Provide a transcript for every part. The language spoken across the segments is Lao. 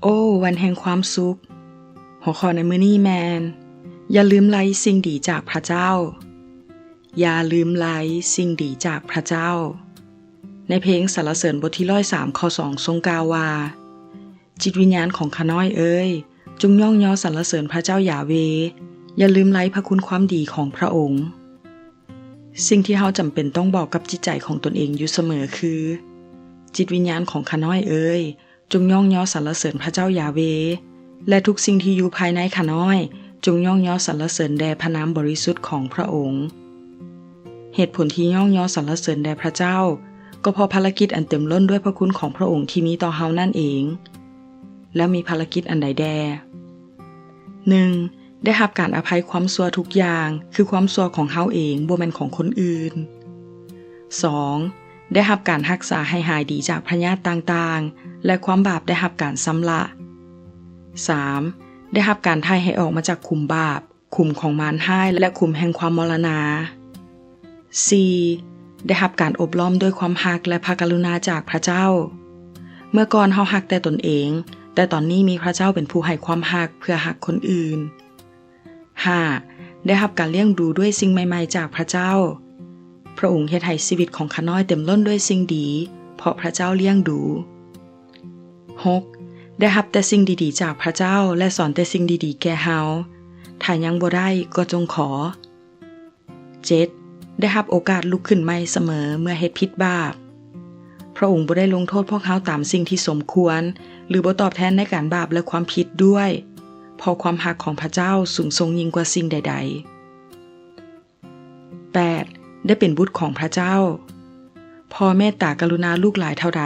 ໂອ້ ວັນແຫ່ງຄວາມສຸກ. ຫົວຂໍ້ໃນມື້ນີ້ແມ່ນ ຢ່າລືມໄລ່ສິ່ງດີຈາກພະເຈົ້າ. ຢ່າລືມໄລ່ສິ່ງດີຈາກພະເຈົ້າ. ໃນເພງສັນລະເສີນບົດທີຮ້ອຍສາມ ຂໍ້ສອງ ຊົງກ່າວວ່າ, ຈິດວິນຍານຂອງຂ້ານ້ອຍເອີຍ, ຈົ່ງຍ້ອງຍໍສັນລະເສີນພະເຈົ້າຢາເວ, ຢ່າລືມໄລ່ພະຄຸນຄວາມດີຂອງພະອົງ. ສິ່ງທີ່ເຮົາຈຳເປັນຕ້ອງບອກກັບຈິດໃຈຂອງຕົນເອງຢູ່ສະເໝີຄື, ຈິດວິນຍານຂອງຂ້ານ້ອຍເອີຍ, ຈົ່ງຍ້ອງຍໍສັນລະເສີນພະເຈົ້າຢາເວ, ແລະ ທຸກສິ່ງທີ່ຢູ່ພາຍໃນຂ້ານ້ອຍ, ຈົ່ງຍ້ອງຍໍສັນລະເສີນແດ່ພະນາມບໍລິສຸດຂອງພະອົງ. ເຫດຜົນທີ່ຍ້ອງຍໍສັນລະເສີນແດ່ພະເຈົ້າ, ກໍເພາະພາລະກິດອັນເຕັມລົ້ນດ້ວຍພະຄຸນຂອງພະອົງທີ່ມີຕໍ່ເຮົານັ້ນເອງ. ແລ້ວມີພາລະກິດອັນໃດແດ່? ໜຶ່ງ, ໄດ້ຮັບການອະໄພຄວາມຊົ່ວທຸກຢ່າງ, ຄືຄວາມຊົ່ວຂອງເຮົາເອງ, ບໍ່ແມ່ນຂອງຄົນອື່ນ. ສອງ, ໄດ້ຮັບການຮັກສາໃຫ້ຫາຍດີຈາກພະຍາດຕ່າງໆ ແລະ ຄວາມບາບໄດ້ຮັບການຊຳລະ. ສາມ, ໄດ້ຮັບການໄຖ່ໃຫ້ອອກມາຈາກຂຸມບາບ, ຂຸມຂອງມານຮ້າຍ ແລະ ຂຸມແຫ່ງຄວາມມໍລະນາ. ສີ່, ໄດ້ຮັບການອົບລ້ອມດ້ວຍຄວາມຮັກ ແລະ ພະກະລຸນາຈາກພະເຈົ້າ. ເມື່ອກ່ອນເຮົາຮັກແຕ່ຕົນເອງ, ແຕ່ຕອນນີ້ມີພະເຈົ້າເປັນຜູ້ໃຫ້ຄວາມຮັກເພື່ອຮັກຄົນອື່ນ. ຫ້າ, ໄດ້ຮັບການລ້ຽງດູດ້ວຍສິ່ງໃໝ່ໆຈາກພະເຈົ້າ. ພະອົງເຮັດໃຫ້ຊີວິດຂອງຂ້ານ້ອຍເຕັມລົ້ນດ້ວຍສິ່ງດີ, ເພາະພະເຈົ້າລ້ຽງດູ. ຫົກ, ໄດ້ຮັບແຕ່ສິ່ງດີໆຈາກພະເຈົ້າ ແລະ ສອນແຕ່ສິ່ງດີໆແກ່ເຮົາ. ຖ້າຍັງບໍ່ໄດ້, ກໍຈົ່ງຂໍ. ເຈັດ, ໄດ້ຮັບໂອກາດລຸກຂຶ້ນໃໝ່ສະເໝີເມື່ອເຮັດຜິດບາບ. ພະອົງບໍ່ໄດ້ລົງໂທດພວກເຮົາຕາມສິ່ງທີ່ສົມຄວນ ຫຼື ບໍ່ຕອບແທນໃນການບາບ ແລະ ຄວາມຜິດດ້ວຍ, ເພາະຄວາມຮັກຂອງພະເຈົ້າສູງສົ່ງຍິ່ງກວ່າສິ່ງໃດໆ. ແປດ, ໄດ້ເປັນບຸດຂອງພະເຈົ້າ. ພໍ່ເມດຕາກະລຸນາລູກຫຼາຍເທົ່າໃດ,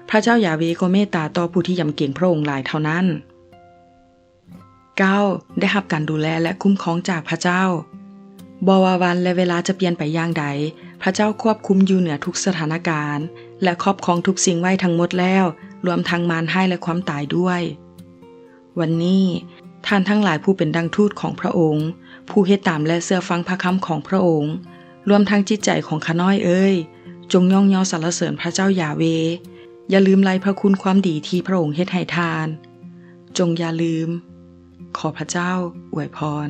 ພະເຈົ້າຢາເວກໍເມດຕາຕໍ່ຜູ້ທີ່ຢຳເກງພະອົງຫຼາຍເທົ່ານັ້ນ. ເກົ້າ, ໄດ້ຮັບການດູແລ ແລະ ຄຸ້ມຄອງຈາກພະເຈົ້າ. ບໍ່ວ່າວັນ ແລະ ເວລາຈະປ່ຽນໄປຢ່າງໃດ, ພະເຈົ້າຄວບຄຸມຢູ່ເໜືອທຸກສະຖານະການ ແລະ ຄອບຄອງທຸກສິ່ງໄວ້ທັງໝົດແລ້ວ, ລວມທັງມານຮ້າຍ ແລະ ຄວາມຕາຍດ້ວຍ. ວັນນີ້, ທ່ານທັງຫຼາຍຜູ້ເປັນດັ່ງທູດຂອງພະອົງ, ຜູ້ເຮັດຕາມ ແລະ ເຊື່ອຟັງພະຄຳຂອງພະອົງ, ລວມທັງຈິດໃຈຂອງຂ້ານ້ອຍເອີຍ, ຈົ່ງຍ້ອງຍໍສັນລະເສີນພະເຈົ້າຢາເວ. ຢ່າລືມໄລ່ພະຄຸນຄວາມດີທີ່ພະອົງເຮັດໃຫ້ທ່ານ. ຈົ່ງຢ່າລືມ. ຂໍພະເຈົ້າອວຍພອນ.